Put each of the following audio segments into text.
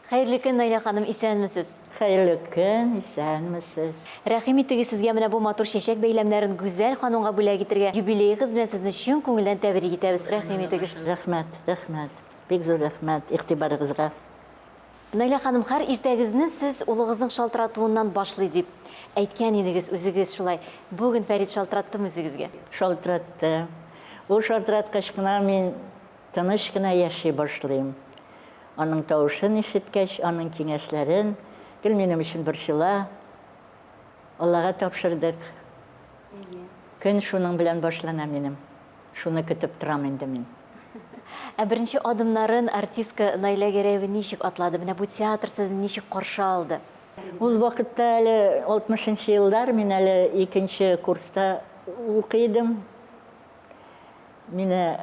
Хәерле көн, Наилә ханым, исәнмесез! Хәерле көн, исәнмесез! Рәхим итегез, сезгә менә бу матур чәчәк бәйләмнәрен Гүзәл ханымга бүләк итергә. Юбилеегыз белән сезне чын күңелдән тәбрик итәбез. Рәхим итегез! Рәхмәт, рәхмәт. Бик зур рәхмәт игътибарыгызга. Наилә ханым, һәр иртәгезне сез улыгызның шалтыратуыннан башлый дип әйткән идегез үзегез шулай. Бүген Фәрит шалтыраттымы үзегезгә? Шалтыратты. Ул шалтыраткач кына мин тыныч кына яши башлыйм. Аның тавышын ишеткәч, аның киңәшләрен, гел минем өчен борчыла. Аллага тапшырдык. Көн шуның белән башлана минем. Шуны көтеп торам инде мин. Ә беренче адымнарын артистка Наилә Гәрәева ничек атлады? Менә бу театр сезне ничек каршы алды? Ул вакытта әле 60 нчы еллар, мин әле икенче курста укый идем. Мине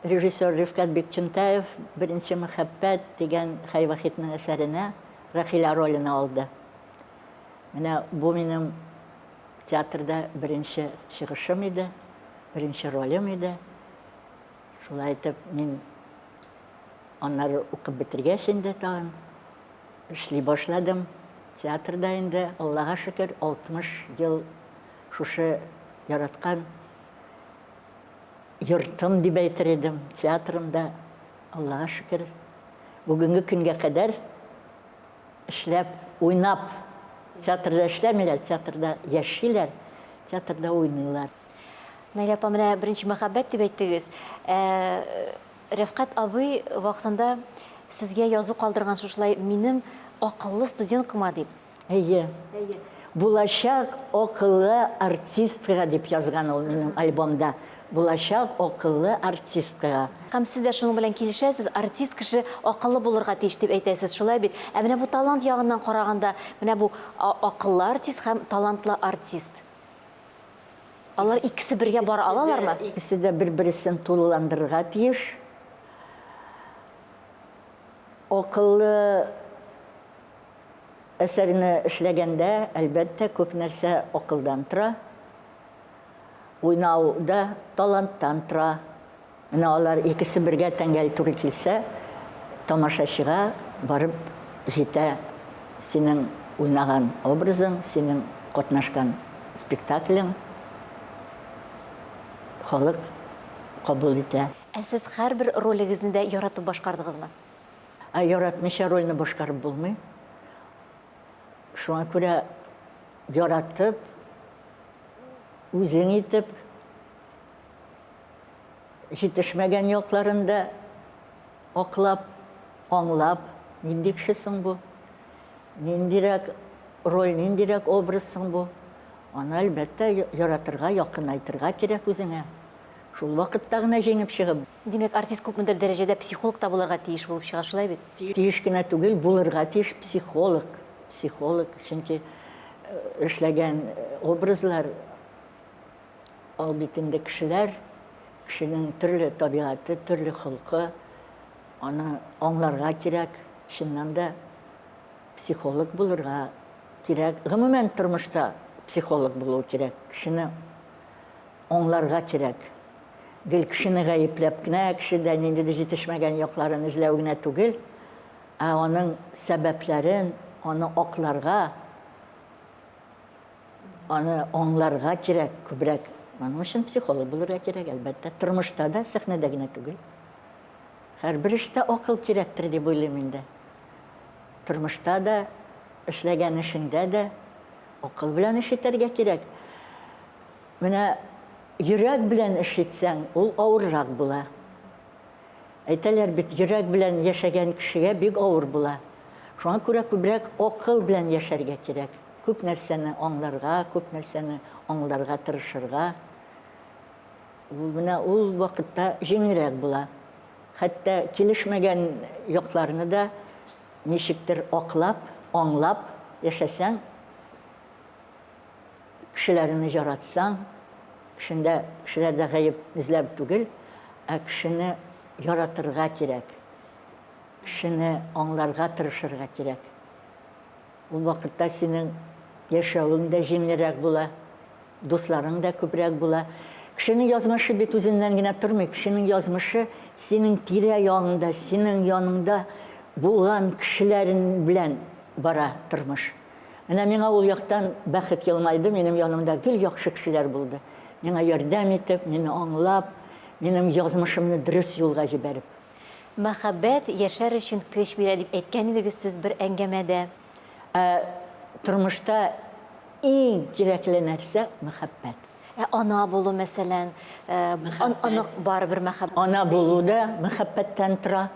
режиссер Рифкать Бикчәнтаев Беренче мәхәббәт дигән Хәй Вахитның әсәренә Рәхилә роленә алды. Менә бу минем Театрда беренче чыгышым иде, беренче ролем иде. Шулай итеп, мин аннары укып бетергәч инде тагын эшли башладым. Театрда инде, Аллага шөкер, 60 ел шушы яраткан йортым дип әйтер идем, театрымда, Аллага шөкер, бүгенге көнгә кадәр Эшләп, уйнап. Театрда эшләмиләр, театрда яшиләр, театрда уйныйлар. Наилә апа, менә беренче мәхәббәт дип әйттегез. Ә Рәфкать абый вакытында сезгә язу калдырган шушылай минем акыллы студенткама дип. Әйе. Әйе. Булачак акыллы артисткага дип язган ул минем альбомда. Булачак акыллы артисткага. Һәм сез дә шуның белән килешәсез, артист кеше акыллы булырга тиеш дип әйтәсез, шулай бит? Ә менә бу талант ягыннан караганда, менә бу акыллы артист һәм талантлы артист. Алар икесе бергә бара алалармы? Икесе дә бер-берсен тулыландырырга тиеш. Акыллы әсәрне эшләгәндә, әлбәттә, күп нәрсә акылдан тора. Уйнау да таланттан тора. Менә алар икесе бергә тәңгәл туры килсә, тамашачыга барып җитә синең уйнаган образың, синең катнашкан спектаклең. Халык кабул итә. Ә сез һәрбер ролегезне дә яратып башкардыгызмы? Ә яратмыйча рольне башкарып булмый. Шуңа күрә яратып, үзең итеп, җитешмәгән якларын да аклап, аңлап, нинди кеше соң бу? Ниндирәк роль, ниндирәк образ соң бу? Аны, әлбәттә, яратырга, якынайтырга кирәк үзеңә. Шул вакытта гына җиңеп чыгып. Димәк, артист күпмедер дәрәҗәдә психолог та булырга тиеш булып чыга, шулай бит? Тиеш кенә түгел, булырга тиеш психолог. Психолог, чөнки эшләгән образлар, ул бит инде кешеләр, кешенең төрле табигате, төрле холкы, аны аңларга кирәк, чыннан да психолог булырга кирәк. Гомумән, тормышта психолог булу кирәк, кешене аңларга кирәк. Гел кешене гаепләп кенә, кешедә ниндидер җитешмәгән якларын эзләү генә түгел, Ә аның сәбәпләрен, аны акларга, аны аңларга кирәк күбрәк. Моның өчен психолог булырга кирәк, әлбәттә. Тормышта да, сәхнәдә генә түгел. Һәрбер эштә акыл кирәктер дип уйлыйм инде. Тормышта да, эшләгән эшеңдә дә акыл белән эш итәргә кирәк. Менә йөрәк белән эш итсәң, ул авыррак була. Әйтәләр бит, йөрәк белән яшәгән кешегә бик авыр була. Шуңа күрә күбрәк акыл белән яшәргә кирәк. Күп нәрсәне аңларга, күп нәрсәне аңларга тырышырга. Ул менә ул вакытта җиңелрәк була. Хәтта килешмәгән якларны да ничектер аклап, аңлап яшәсәң, Кешеләрне яратсаң, кешендә, кешеләрдә гаеп эзләп түгел, ә кешене яратырга кирәк. Кешене аңларга тырышырга кирәк. Ул вакытта синең яшәвең дә җиңелрәк була. Дусларың да күбрәк була. Кешенең язмышы бит үзеннән генә тормый, кешенең язмышы синең тирә-ягыңда, синең яныңда булган кешеләрең белән бара тормыш. Менә миңа ул яктан бәхет елмайды, минем янымда гел яхшы кешеләр булды. Миңа ярдәм итеп, мине аңлап, минем язмышымны дөрес юлга җибәреп. Мәхәббәт яшәр өчен көч бирә, дип әйткән идегез сез бер әңгәмәдә. Ә тормышта иң кирәкле нәрсә, мәхәббәт. Ә ана булу, мәсәлән, онык барыбер мәхәббәт. Ана булу да мәхәббәттән тора.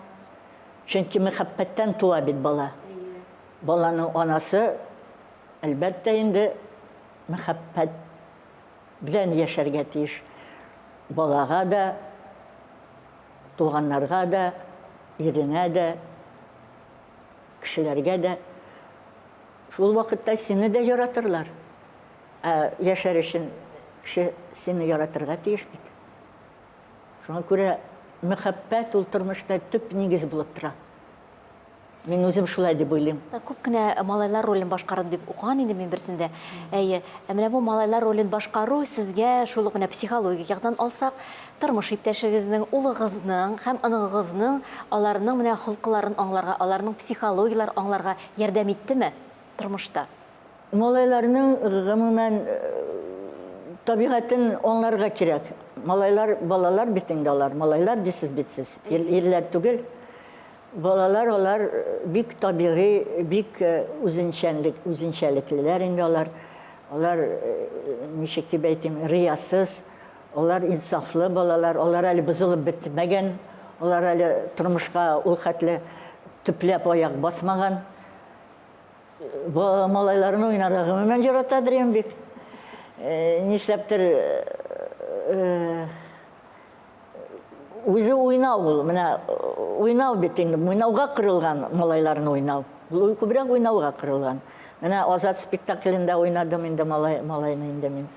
Чөнки мәхәббәттән туа бит бала. Баланың анасы, әлбәттә инде, мәхәббәт белән яшәргә тиеш. Балага да, туганнарга да, иренә дә, кешеләргә дә. Шул вакытта сине дә яратырлар. Ә яшәр өчен кеше сине яратырга тиеш бит. Шуңа күрә мәхәббәт ул тормышта төп нигез булып тора. Мин үзем шулай дип уйлыйм. Күп кенә малайлар ролен башкардым дип укыган идем мин берсендә. Әйе. Ә менә бу малайлар ролен башкару сезгә шул ук менә психологик яктан алсак, тормыш иптәшегезнең, улыгызның һәм оныгыгызның аларның менә холкыларын аңларга, аларның психологияләрен аңларга ярдәм иттеме тормышта? Малайларның, гомумән, табигатен аңларга кирәк. Малайлар, балалар бит инде алар, малайлар дисез бит сез, ирләр түгел. Балалар алар бик табигый, бик үзенчәнлек, үзенчәлеклеләр инде алар. Алар, ничек дип әйтим, риясыз, алар инсафлы балалар, алар әле бозылып бетмәгән, алар әле тормышка ул хәтле төпләп аяк басмаган. Малайларны уйнарга гомумән яратадыр идем бик. Нишләптер үзе уйнау ул. Менә уйнау бит инде, уйнауга корылган малайларны уйнау. Ул күбрәк уйнауга корылган. Менә Азат спектаклендә уйнадым инде малай, малайны инде мин.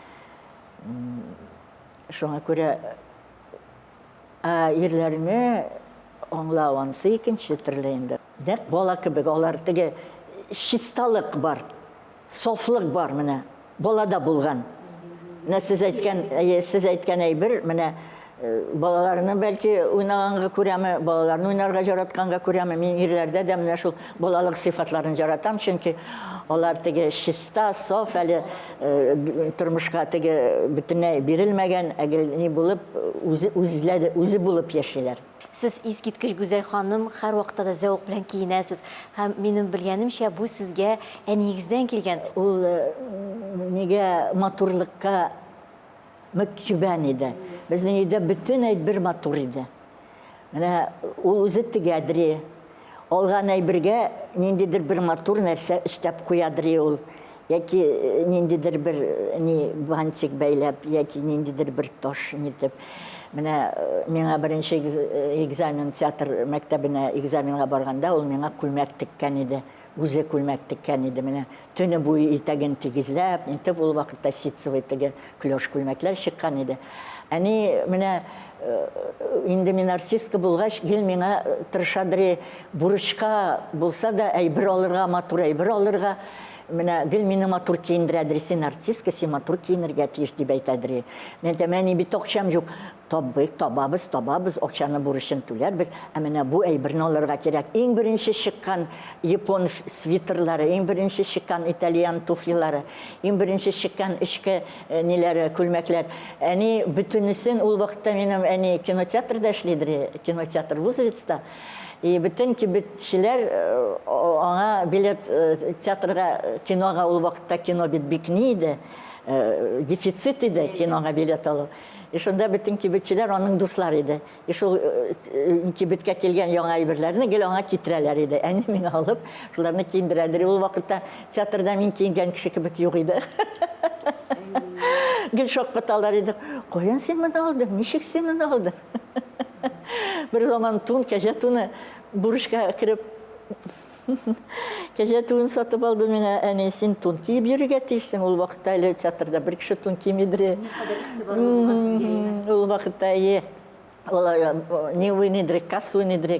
Шуңа күрә Ә ирләрне аңлау анысы икенче төрле инде. Нәкъ бала кебек, алар теге чисталык бар, сафлык бар менә, балада булган. Менә сез әйткән, әйе, сез әйткән әйбер, менә балаларны бәлки уйнаганга күрәме, балаларны уйнарга яратканга күрәме, мин ирләрдә дә менә шул балалык сыйфатларын яратам, чөнки алар теге чиста, саф, әле тормышка теге бөтенләй бирелмәгән, ә гел ни булып, үзе, үзләре, үзе булып яшиләр. Сез искиткеч гүзәл ханым, һәрвакытта да зәвык белән киенәсез. Һәм минем белгәнемчә, бу сезгә әниегездән килгән. Ул нигә матурлыкка мөкиббән иде. Безнең өйдә бөтен әйбер матур иде. Менә ул үзе тегәдри. Алган әйбергә ниндидер бер матур нәрсә өстәп куядри ул. Яки ниндидер бер ни бантик бәйләп, яки ниндидер бер таш нитеп. Менә миңа беренче экзамен театр мәктәбенә экзаменга барганда ул миңа күлмәк теккән иде. Үзе күлмәк теккән иде менә. Төне буе итәген тигезләп, нитеп, ул вакытта ситсовый теге клёш күлмәкләр чыккан иде. Әни менә инде мин артистка булгач, гел миңа тырышадыр, бурычка булса да әйбер алырга, матур әйбер алырга. Менә гел мине матур киендерәдер, син артистка, син матур киенергә тиеш, дип әйтәдер. Мин әйтәм, әни, бит акчам юк. Табыйк, табабыз, табабыз, акчаны бурычын түләрбез, ә менә бу әйберне алырга кирәк. Иң беренче чыккан япон свитерлары, иң беренче чыккан итальян туфлилары, иң беренче чыккан эчке ниләре, күлмәкләр. Әни бөтенесен, ул вакытта минем әни кинотеатрда эшлидер, кинотеатр Вузовецта. И бөтен кибетчеләр аңа билет театрга, кинога, ул вакытта кино бит бик ни иде, дефицит иде кинога билет алу. И шунда бөтен кибетчеләр аның дуслары иде. И шул кибеткә килгән яңа әйберләрне гел аңа китерәләр иде. Әни мине алып, шуларны киендерәдер. Ул вакытта театрда мин киенгән кеше кебек юк иде. Гел шаккаталар иде. Каян син моны алдың? Ничек син моны алдың? Бер заман тун, кәҗә туны бурычка кереп Кәҗә тун сатып алды миңа, әни, син тун киеп йөрергә тиешсең. Ул вакытта әле театрда бер кеше тун кимидер. Никадәр игътибарлы булган сезгә, әйеме? Ул вакытта, әйе. Ул ни уйныйдыр, касс уйныйдыр.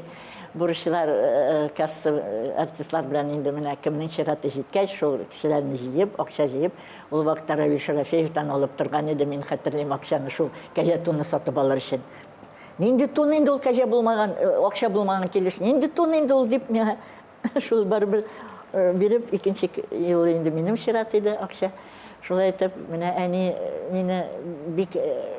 Бурычлар касса артистлар белән инде менә кемнең чираты җиткәч, шул кешеләрне җыеп, акча җыеп, ул вакытта Равил Шәрафеевтан алып торган иде, мин хәтерлим акчаны шул кәҗә туны сатып алыр өчен. Нинди тун инде ул кәҗә булмаган, акча булмаган килеш, нинди тун инде ул дип миңа шул барыбер биреп, икенче юлы инде минем чират иде акча. Шулай итеп, менә әни мине бик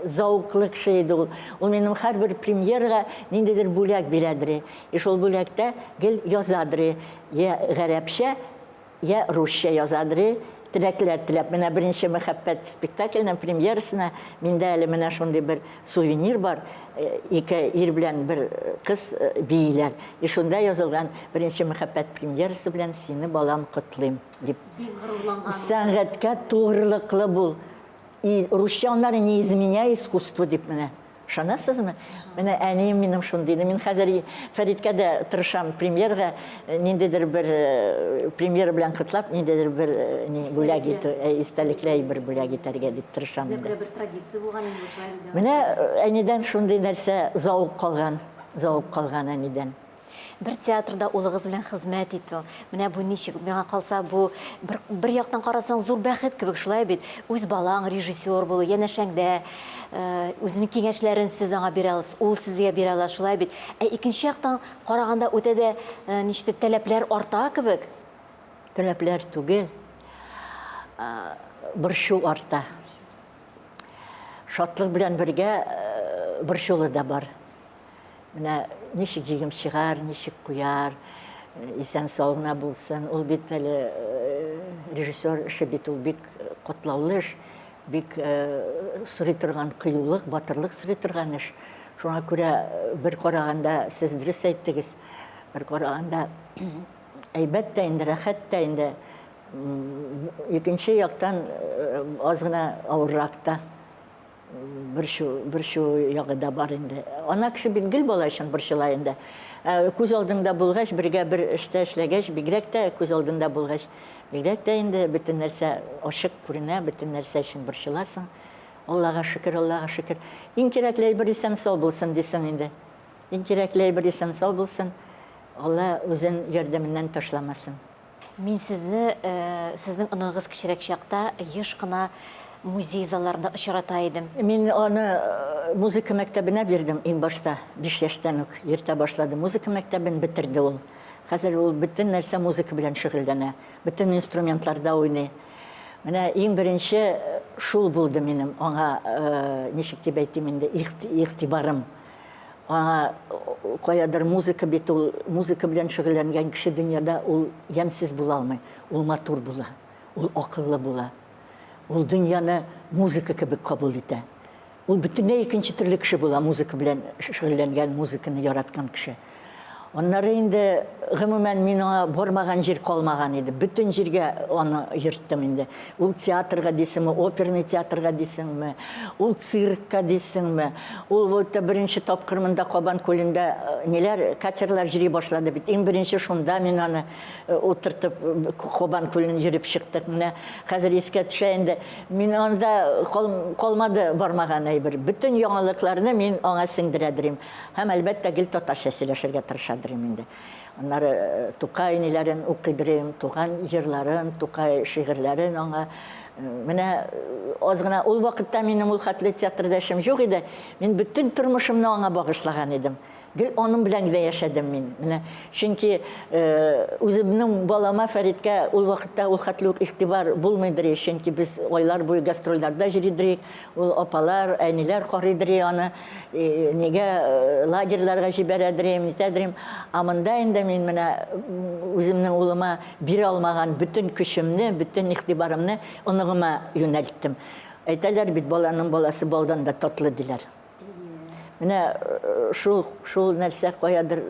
зәвыклы кеше иде ул. Ул минем һәрбер премьерага ниндидер бүләк бирәдер. И шул бүләктә гел язадыр. Я гарәпчә, я русча язадыр. Теләкләр теләп. Менә беренче мәхәббәт спектакленең премьерасына миндә әле менә шундый бер сувенир бар. Ике ир белән бер кыз бииләр. И шунда язылган беренче мәхәббәт премьерасы белән сине, балам, котлыйм, дип. Бик горурланган. Сәнгатькә тугрылыклы бул. И русча аннары не изменяй искусству дип менә. Ышанасызмы? Менә әнием минем шундый иде. Мин хәзер Фәриткә дә тырышам премьерга ниндидер бер премьера белән котлап, ниндидер бер ни бүләк итү, истәлекле әйбер бүләк итәргә дип тырышам. Үзенә күрә бер традиция булган инде бу, шулай диде. Менә әнидән шундый нәрсә завык калган, завык калган әнидән. Бер театрда улыгыз белән хезмәт итү, менә бу ничек? Миңа калса, бу бер, бер яктан карасаң, зур бәхет кебек, шулай бит? Үз балаң режиссер булу, янәшәңдә, үзенең киңәшләрен сез аңа бирә аласыз, ул сезгә бирә ала, шулай бит? Ә икенче яктан караганда, үтә дә ничектер таләпләр арта кебек. Таләпләр түгел, борчу арта. Шатлык белән бергә борчулы да бар. Менә ничек җигем чыгар, ничек куяр, исән-сау гына булсын. Ул бит әле режиссер эше бит ул бик катлаулы эш, бик сорый торган кыюлык, батырлык сорый торган эш. Шуңа күрә бер караганда сез дөрес әйттегез, бер караганда әйбәт тә инде, рәхәт тә инде. Икенче яктан аз гына авыррак та. Борчу, борчу ягы да бар инде. Ана кеше бит гел бала өчен борчыла инде. Ә күз алдыңда булгач, бергә бер эштә эшләгәч, бигрәк тә күз алдында булгач, бигрәк тә инде бөтен нәрсә ачык күренә, бөтен нәрсә өчен борчыласың. Аллага шөкер, Аллага шөкер. Иң кирәкле әйбер исән-сау булсын дисең инде. Иң кирәкле әйбер исән-сау булсын. Алла үзен ярдәменнән ташламасын. Мин сезне, сезнең оныгыгыз кечерәк чакта еш кына музей залларында очрата идем. Мин аны музыка мәктәбенә бирдем иң башта, биш яшьтән үк йөртә башлады. Музыка мәктәбен бетерде ул. Хәзер ул бөтен нәрсә музыка белән шөгыльләнә, бөтен инструментларда уйный. Менә иң беренче шул булды минем аңа, ничек дип әйтим инде, игътибарым. Аңа каядыр музыка бит ул, музыка белән шөгыльләнгән кеше дөньяда ул ямьсез була алмый. Ул матур була, ул акыллы була. Ул дөньяны музыка кебек кабул итә. Ул бөтенләй икенче төрле кеше була, музыка белән шөгыльләнгән, музыканы яраткан кеше. Аннары инде, гомумән, мин аңа бармаган җир калмаган иде. Бөтен җиргә аны йөрттем инде. Ул театрга дисеңме, оперный театрга дисеңме, ул циркка дисеңме, ул вот беренче тапкыр монда Кабан күлендә ниләр, катерлар йөри башлады бит. Иң беренче шунда мин аны утыртып Кабан күлен йөреп чыктык. Менә хәзер искә төшә инде. Мин анда калмады бармаган әйбер. Бөтен яңалыкларны мин аңа сеңдерәдерим. Һәм, әлбәттә, гел татарча сөйләшергә тырышадырым инде. Аннары Тукай ниләрен укыйдырым, туган җырларын, Тукай шигырьләрен аңа. Менә аз гына ул вакытта минем ул хәтле театрда эшем юк иде. Мин бөтен тормышымны аңа багышлаган идем. Гел аның белән генә яшәдем мин. Менә чөнки үземнең балама Фәриткә ул вакытта ул хәтле үк игътибар булмыйдыр, чөнки без айлар буе гастрольләрдә йөридерик. Ул апалар, әниләр карыйдыр аны. Нигә лагерьларга җибәрәдерим, нитәдерим. Ә монда инде мин менә үземнең улыма бирә алмаган бөтен көчемне, бөтен игътибарымны оныгыма юнәлттем. Әйтәләр бит, баланың баласы балдан да татлы, диләр. Менә шул, шул нәрсә каядыр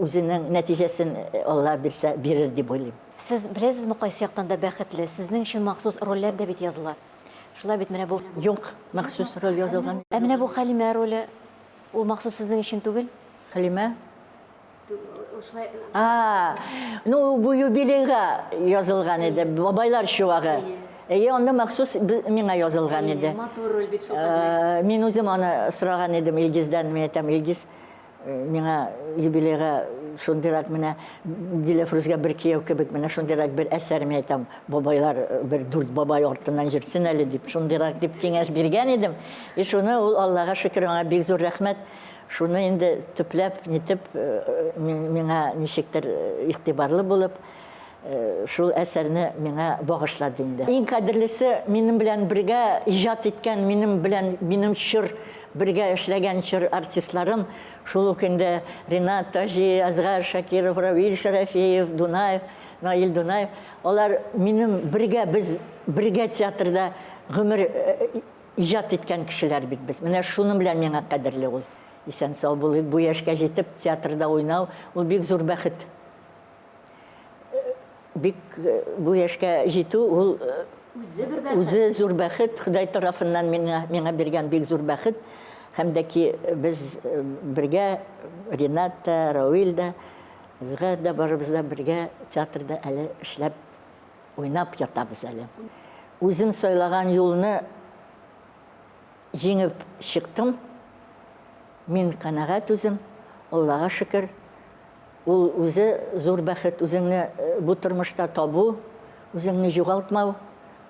үзенең нәтиҗәсен Алла бирсә, бирер дип уйлыйм. Сез беләсезме, кайсы яктан да бәхетле? Сезнең өчен махсус рольләр дә бит языла. Шулай бит менә бу. Юк, махсус роль язылган. Ә менә бу Хәлимә роле, ул махсус сезнең өчен түгел? Хәлимә? Шулай. А, ну бу юбилейга язылган иде, бабайлар чуагы. Әйе, анда махсус миңа язылган иде. Матур роль бит шул кадәр. Мин үзем аны сораган идем Илгиздән, мин әйтәм, Илгиз, Миңа юбилейга шундыйрак менә Диләфрүзгә бер кияү кебек менә шундыйрак бер әсәр мин әйтәм, бабайлар бер дүрт бабай артыннан йөрсен әле дип, шундыйрак дип киңәш биргән идем. И шуны ул Аллага шөкер, аңа бик зур рәхмәт. Шуны инде төпләп, нитеп, миңа ничектер игътибарлы булып, шул әсәрне миңа багышлады инде. Иң кадерлесе, минем белән бергә иҗат иткән, минем белән, минем чор, бергә эшләгән чор артистларым, шул ук инде Ринат Таҗи, Әзгар Шакиров, Равил Шәрәфиев, Дунаев, Наил Дунаев, алар минем бергә, без бергә театрда гомер иҗат иткән кешеләр бит без. Менә шуның белән миңа кадерле ул. Исән-сау булыйк, бу яшькә җитеп театрда уйнау, ул бик зур бәхет. Бик бу яшькә җитү ул үзе бер бәхет. Үзе зур бәхет, Ходай тарафыннан миңа миңа биргән бик зур бәхет. Һәм дә ки без бергә Ринат та, Равил дә, Әзгар да барыбыз да бергә театрда әле эшләп, уйнап ятабыз әле. Үзем сайлаган юлны җиңеп чыктым. Мин канәгать үзем, Аллага шөкер. Ул үзе зур бәхет, үзеңне бу тормышта табу, үзеңне югалтмау,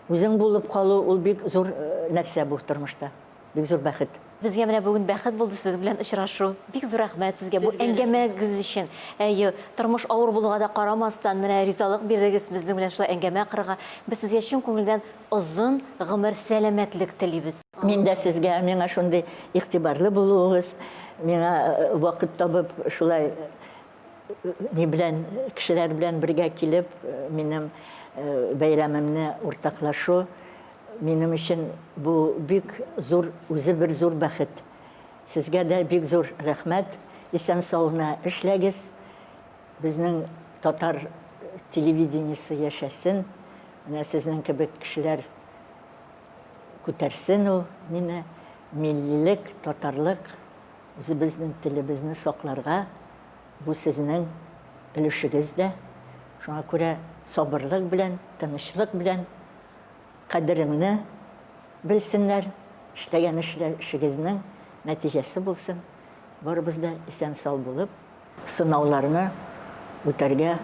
үзең булып калу, ул бик зур нәрсә бу тормышта, бик зур бәхет. Безгә менә бүген бәхет булды сезнең белән очрашу. Бик зур рәхмәт сезгә бу әңгәмәгез өчен. Әйе, тормыш авыр булуга да карамастан, менә ризалык бирдегез безнең белән шулай әңгәмә корырга. Без сезгә чын күңелдән озын гомер, сәламәтлек телибез. Мин дә сезгә, миңа шундый игътибарлы булуыгыз, миңа вакыт табып, шулай ни белән, кешеләр белән бергә килеп, минем бәйрәмемне уртаклашу, минем өчен бу бик зур, үзе бер зур бәхет. Сезгә дә бик зур рәхмәт. Исән-сау гына эшләгез. Безнең татар телевидениесе яшәсен. Менә сезнең кебек кешеләр күтәрсен ул мине. Миллилек, татарлык, үзебезнең телебезне сакларга бу сезнең өлешегез дә. Шуңа күрә сабырлык белән, тынычлык белән кадереңне белсеннәр, эшләгән эшегезнең нәтиҗәсе булсын. Барыбыз да исән-сау булып, сынауларны үтәргә.